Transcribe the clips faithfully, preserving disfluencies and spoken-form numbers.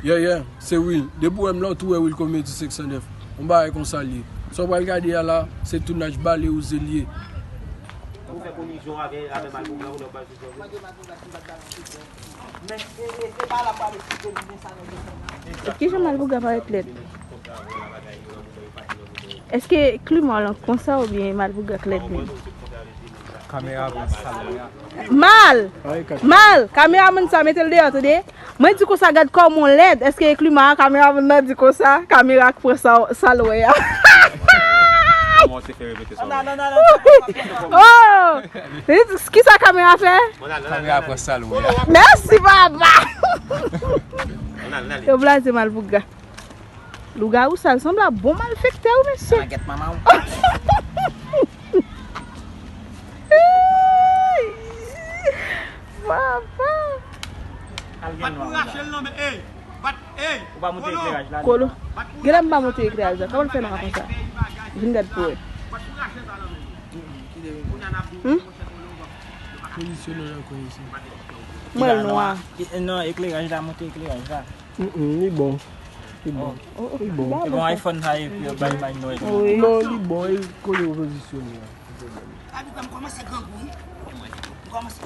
Yeah, yeah, se Will. Depi w wè m la, w tou wè Will Comedy senk san nèf. Yon bagay konsa l ye. Sa w pral gade a la, se tounaj bale ou ze l ye. Ou fè kolizyon avè, avè Malpougra, ou lè w pral sou Mande Malpougra si m pa t ba l yon ti kè. Men, e, e, e pa la pral eksplike nou men sa nèg yo fè nan. Kijan Malpougra parèt lèd? Èske klima w lan konsa oubyen Malpougra k lèd menm? Kamera pran sal mwen a. Mal! Mal! Kameramann sa mete l deyò, tande. Mwen di konsa, gad kòman w lèd. Èske e klima a, kameramann nan di konsa, kamera k pran sa, sal wè a. Kòman w te fè repete sa w wè? Oh! Li di, kisa kamera fè? Kamera pran sal wè a. Mèsi, papa! Yo blaze Malpougra. Lougawou sa l sanble a bon malfektè wi, mesye. Papa. Bat pou rache l nan men, ey. Bat, ey. Ou pa monte ekleraj la. Kolo. Genlè m pa monte ekleraj la. Kòman l fè nwa konsa? Vin gad pou wè. Bat pou rache sa nan men. Hmm? Kondisyonè ankò isi. Mwen l nwa. Non, ekleraj la, monte ekleraj la. Mm, mm, li bon. Li bon. Oh, oh, li bon. E bon, iPhone sa epi yo bay may Nwèl. Wi. Non, li bon, e kote w pozisyone a. Abi, m kòmanse grangou, wi. M kòmanse.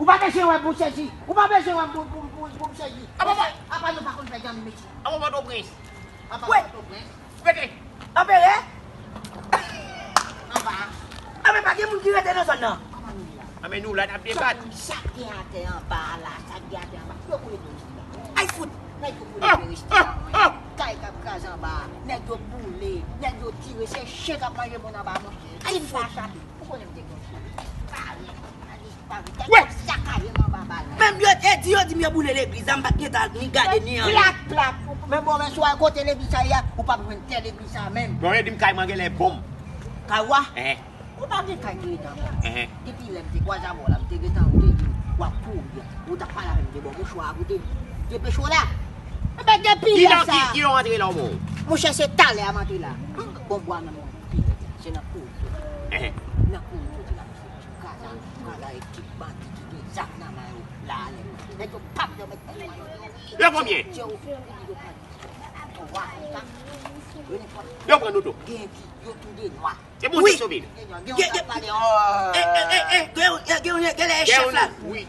Ou pa bezwen wè m pou sezi. Ou pa bezwen wè m pou, pou, pou, pou m sezi. Apa nou pa konn fè zanmi, mesye? Apa Pòtoprens? Apa Pòtoprens? Rete! Anperè? Anba. Anben, pa gen moun ki rete nan zòn nan. Kòman nou ye la? Anben, nou la n ap debat. Sa k gen atè anba a la, sa k gen atè anba. Yo boule dlo isi la. Ay fout! Nèg yo boule dlo isi la. Kay k ap kraze anba a. Nèg yo boule. Nèg yo tire. Se chen k ap manje moun anba, monchè. Ay fout! Ou konnen m te konn sa. Wè! Menm yo te di, yo di m yo boule legliz la, m pa t gentan ni gade ni anyen. Plak, plak, plak. Men bon, men swa kote legliz sa ye a, ou p ap jwenn tè legliz sa menm. Bon, yo di m kay mwen genlè bon. Kay w a? Enhen. Ou pa gen kay ki rete anba. Enhen. Depi lè m te kwaze avè w la, m te gentan, ou te di w ap kouri a. Ou t ap pale avè m de bò mouchwa a pou te depeche w la. Enben depi lè sa. Ki lè w antre la, ou bon? Monchè, se talè a m antre la. Bon bwa nan men w, pi nèt. Se nan kouri. Enhen. Nan kouri soti la, mesye. Gaza, Gaza e tout bandi ki gen zam nan men yo la ale. Nèg yo p ap janm met men yo. Yo konbyen? Yo pran nou tou. Gen ki yo tou de nwa. Se Bondye k sove nou. Gen, gen, gen, gen, gen, gen, gen, gen lè e chèf la.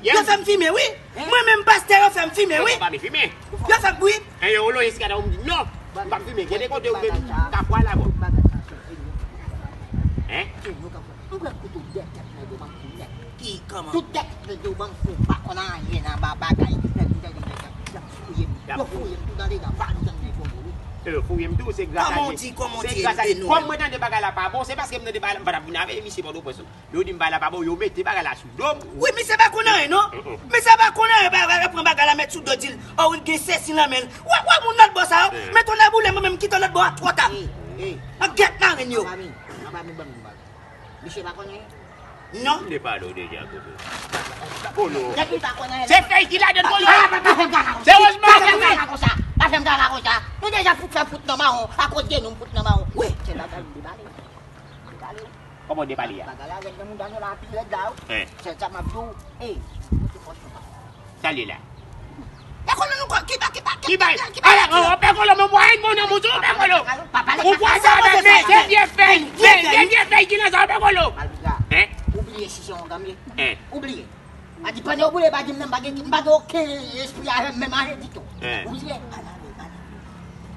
Yo fè m fimen, wi. Mwen menm pastè, yo fè m fimen, wi. Yo fè m, wi. E yo lonje siga w di non. M p ap fimen. Gen de kote ou menm ka pwale avè w. Hein? Mwen pran kouto dèyè tèt nèg yo ban m kou nèt. Ki kòman? Tout tèt nèg yo ban m kou, m pa konn anyen nan ba bagay. Nèg yo, nèg yo, nèg yo, y ap fouye m. Yo fouye m tou nan dedan, pa janm gen fouye m. Yo fouye m tou, se gras a Dye. Kòman w di, kòman w di, se gras a Dye. Kòm mwen tande bagay la pa bon, se paske m tande bagay la, m pa t ap vin avè misye Pòtoprens non. Yo di m bagay la pa bon, yo mete bagay la sou do m. Wi, misye pa konn anyen non. Misye pa konn anyen, ba, ba, pran bagay la met sou do, di l, oh, wi, l gen sesi nan men l. Wè, wè moun lòt bò sa yo, men tonnè boule, mwen menm kite lòt bò a twò ta. An gèt marenn yo. Anba mi, anba mi, ban m bagay. Misye pa konn anyen? Non. M te pale w deja, Kolo. Kolo. Depi pa konn anyen. Se fèy ki ladan, Kolo. Pa, pa, pa fè m kaka konsa. Se wòz mwen. Pa fè m kaka konsa. Pa fè m kaka konsa. Nou deja fout fè fout nan mawon. Akoz de nou m fout nan mawon. Wi. Se bagay m debale. Debale. Kòman w debale a? Bagay la rèd nan mouda nou la, pi rèd la, wi. Hein. Se sa m ap di w. Ey, kote pòch nou pa. Sa l ye la? Pè Kolo, nou kò, kiba, kiba, kiba, kiba. Ala, o, Pè Kolo, mwen mwen bon nan moutou, Pè Kolo. Ou pwaze avè m, men, se vye fèy, men, se vye fèy ki nan sa, Pè Kolo. Malpougra. Hein? Ou bliye si se yon gang ye? Hein? Ou bliye. A di pandan yo boule, pa di m nan, m pa gen, m pa gen okenn espri avè m, menm ayen ditou. Hein? Ou bliye? Ala, ala, ala.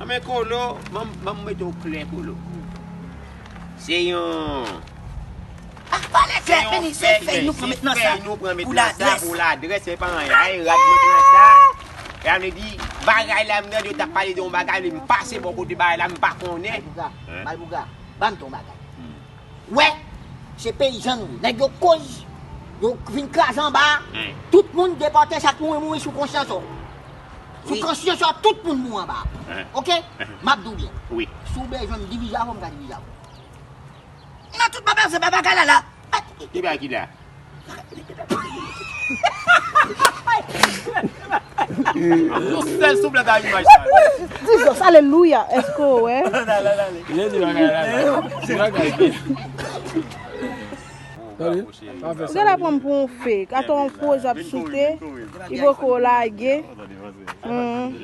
Anben Kolo, ban m, ban m mete w klè, Kolo. Se yon, se yon fèy, se fèy nou pran met nan sa pou ladrès, se pa anyen. Ay, rad mwen pran sa. Sa vle di, bagay la, m tande yo t ap pale de yon bagay, m pase bò kote bagay la, m pa konnen. Malpougra, Malpougra, ban m di w yon bagay. Wè, se peyizan nou ye. Nèg yo koz, yo vin kraze anba a. Tout moun depòte, chak moun mouri sou konsyans ou. Sou konsyans ou, tout moun mouri anba a. Oke? M ap di w byen. Si w bezwen m divize avè w, m ka divize avè w. Nan tout bagay, se pa bagay la la. Ki bagay ki la? Yon sèl souf la ta imaj sa. Jizòs, alelouya. Èske w wè? Jezi bagay la la. Se bagay byen. Tande? Pa fè Ou sa. Genlè pran m pou yon fake. Atò yon pwojè ap soute. Li poko lage. Hmm.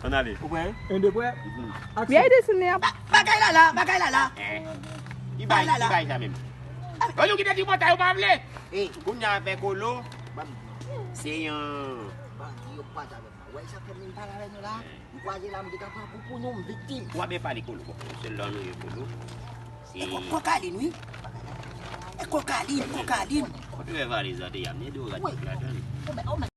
Ann ale. En, de prè. Byen desine ap. Bagay la la, bagay la la. Li bay, li bay sa menm. Yo nou ki te di bòtay ou pa vle. Kounye a avèk Kolo, se yon Bandi yo pa ta avèk mwen. Wè sa fè m vin pale avè nou la. M kwaze la, m te ka pran kou pou nou, m viktim. Ou ap byen pale Kolo. Bon, se lò nou ye Kolo. E kò- kokalin, wi. E kokalin, kokalin. Kote wè valiz la te yam, ni do rad la tann.